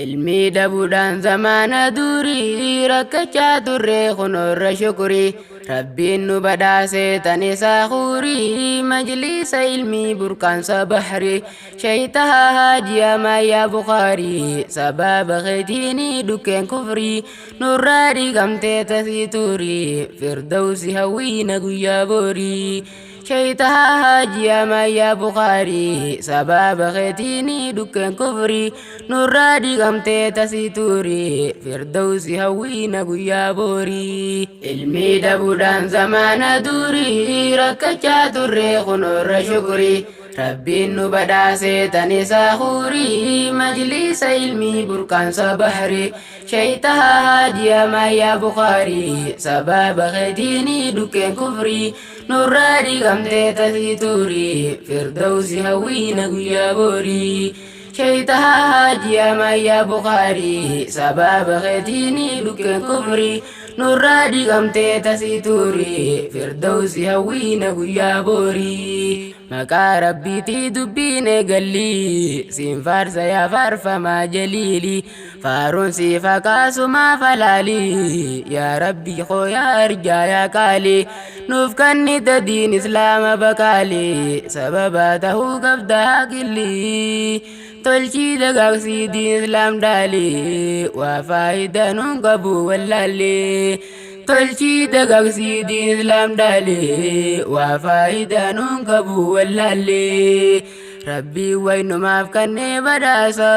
Ilmii dhabuudhaan zamaana durii rakkachaa turre kunoorra shukurii. Rabbiin nu badhaase tan isaa huurii, majliisa ilmii burqaansa bahrii. Shayitaha haajiya maayyaa Bukaarii, sababa keetiini dhukkeen kufrii nurraa dhiqamtee tasii turii, firdawsi hawwiina guyyaa boorii. Shayitaha haajiya maayyaa Bukaarii, sababa keetiini dhukkeen kufrii nurraa dhiqamtee tasii turii, firdawsi hawwiina guyyaa boorii. Ilmii dhabuudhaan zamaana durii rakkachaa turre kunoorra shukurii. Rabbiin nu badhaase tan isaa huurii, majliisa ilmii burqaansa bahrii. Shayitaha haajiya maayyaa Bukaarii, sababa keetiini dhukkeen kufrii nurraa dhiqamtee tasii turii, firdawsi hawwiina guyyaa boorii. Shayitaha haajiya maayyaa Bukaarii, sababa keetiini dhukkeen kufrii nurraa dhiqamtee tasii turii, firdawsi hawwiina guyyaa boorii. Maqaa Rabbiitii dubbiin eegalli, siin faarsa yaa faarfamaa jaliili, faaruun siif hakaasumaa falaali, yaa Rabbi koo yaa arjaa yaa qaali, nuuf kannita diin Islaama bakaali, sababa tahuu qabda haaqilli, tolchii dagaagsii diin Islaam dhaali, waa faayidaa nuun qabu wallaalli. Tolchii dagaagsii diin Islaam dhaali, waa faayidaa nuun qabu wallaalli. Rabbii waynumaaf kannee badhaasa,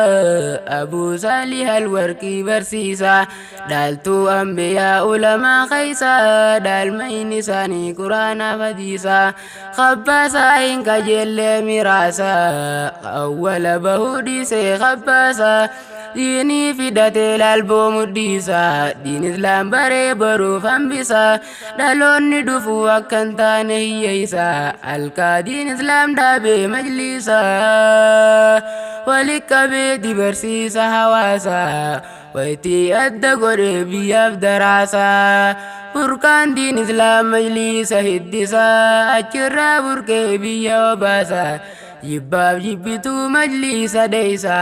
Abuu Saalih Alwarqii barsiisa, dhaaltuu ambiyaa ulamaa keessa, dhaalmayni isaanii Quraanaaf hadiisa, kabbaasaa hin kajeellee miraasa, awwala bahuu dhiisee kabbaasa, diinii fidatee laalboo mudhiisa, diin Islaam baree baruuf hambisa, dhaloonni dhufuu akka hin taane hiyyeessa, halkaa diin Islaam dhaabee majliisa, wali qabee dibarsiisa hawaasa, waytii adda godhee biyyaaf daraasa, burqaan diin Islaam majliisa hiddisa, achirraa burqee biyya obaasa, jibbaaf jibbituu majliisa dheeysa,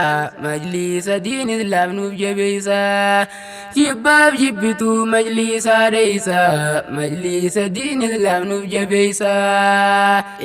majliisa diin Islaam nuuf jabeeysa, jibbaaf jibbituu majliisa dheeysa, majliisa diin Islaam nuuf jabeeysa.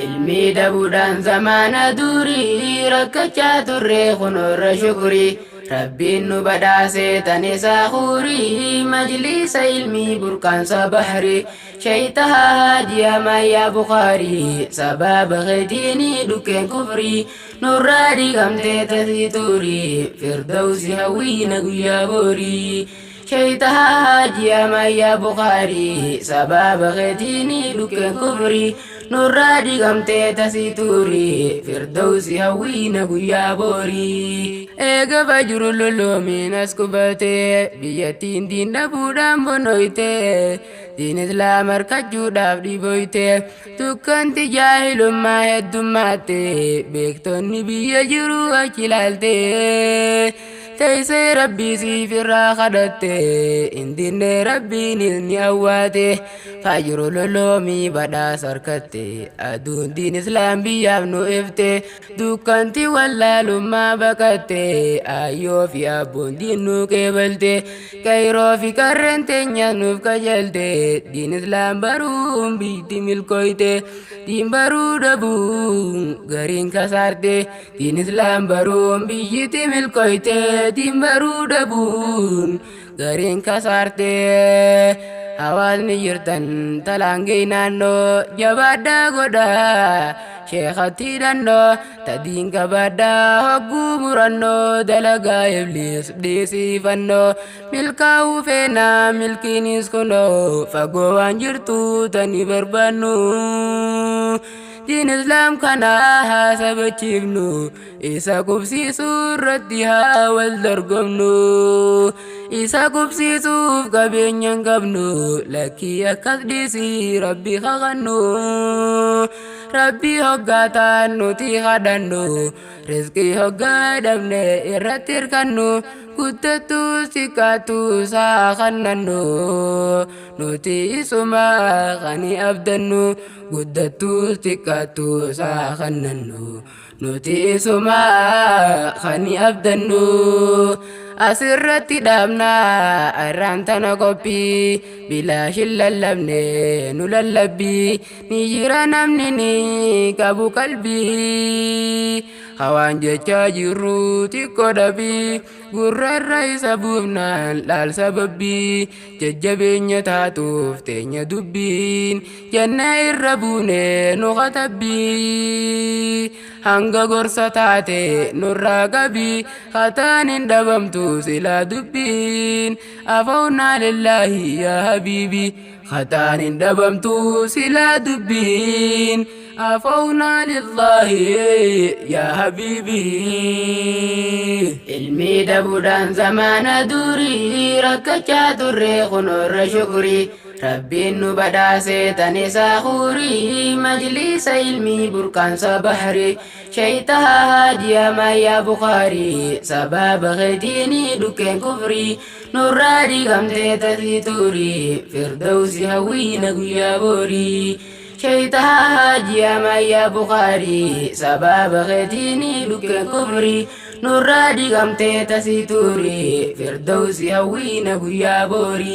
Ilmii dhabuudhaan zamaana durii rakkachaa turre kunoorra shukurii. Rabbiin nu badhaase tan isaa huurii, majliisa ilmii burqaansa bahrii. Shayitaha haajiya maayyaa Bukaarii, sababa keetiini dhukkeen kufrii nurraa dhiqamtee tasii turii, firdawsi hawwiina guyyaa boorii. Shayitaha haajiya maayyaa Bukaarii, sababa keetiini dhukkeen kufrii nurraa dhiqamtee tasii turii, firdawsi hawwiina guyyaa boorii. Eega fajru loloomiin as qubatee, biyyattiin diin dhabuudhaan bonoyte, diin Islaam harkachuudhaaf dhiboyte, dukkanti jaahilummaa heddummaate, beektonni biyya jiru achi ilaalte, teessee Rabbii siif irraa kadhatte, hindinne Rabbiinis ni awwaate, fajru loloomii badhaasa harkatte, aduun diin Islaam biyyaaf nu ifte, dukkanti wallaalummaa baqatte, ayyoo fi abboon diin nu qeebalte, qeyroo fi qarreen teenya nuuf qajeelte, diin Islaam baruun biyyi milkooyte, diin baruu dhabuun gariin kasaarte, diin Islaam baruun biyyiti milkooyte, diin baruu dhabuun gariin kasaarte. Hawaasni jirtan talaangee naannoo jabaadhaa godhaa sheekatti hidhannoo, tadiin qabaadhaa hogguu murannoo, dalagaa ibliis dhiisifannoo, milkaa'uu feenaa milkiinis kunoo fagoo waan jirtu tani barbaannu. Diin Islaam kana haa sabachiifnu, isa qubsiisuu irratti haa wal dorgomnu, isa qubsiisuuf qabeenya hin qabnu, lakkii akkas dhiisii Rabbi kakannu, Rabbi hoggaataan nuti kadhannu, rizqii hoggaa dhabne irratti hirkannu, guddattuu xiqqaattuu isaa kannannu, nuti isuma kani abdannu, guddattuu xiqqaattuu isaa kannannu, nuti isuma kani abdannu. Asirratti dhaabnaa irraan tana qophii bilaashin lallabne nu lallabbii ni jira namni ni qabu qalbii. Hawaan jechaa jirru xiqqoo dhabii gurrarra isa buufnaan laal sababbii jajjabeenya taatuuf teenya dubbiin jenna irra buune nu katabbii. Hanga gorsa taate nurraa qabii hataan hin dhabamtu silaa dubbiin afawnaa lillaahi yaa habiibi hataan hin dhabamtu silaa dubbiin afawnaa lillaahi yaa habiibi. Ilmii dhabuudhaan zamaana durii rakkachaa turre kunoorra shukrii. Rabbiin nu badhaase tan isaa hurii majlisa ilmii burqaansa bahri shaytaha hajiya mayyaa bukaarii sababa keetiini dhukkeen kufrii nurraa dhiigamtee tasii turii firdawsi hawwiina guyyaa borii. Shaytaha hajiya mayyaa bukaarii sababa keetiini dhukkeen kufrii nurraa dhiigamtee tasii turii firdawsi hawwiina guyyaa borii.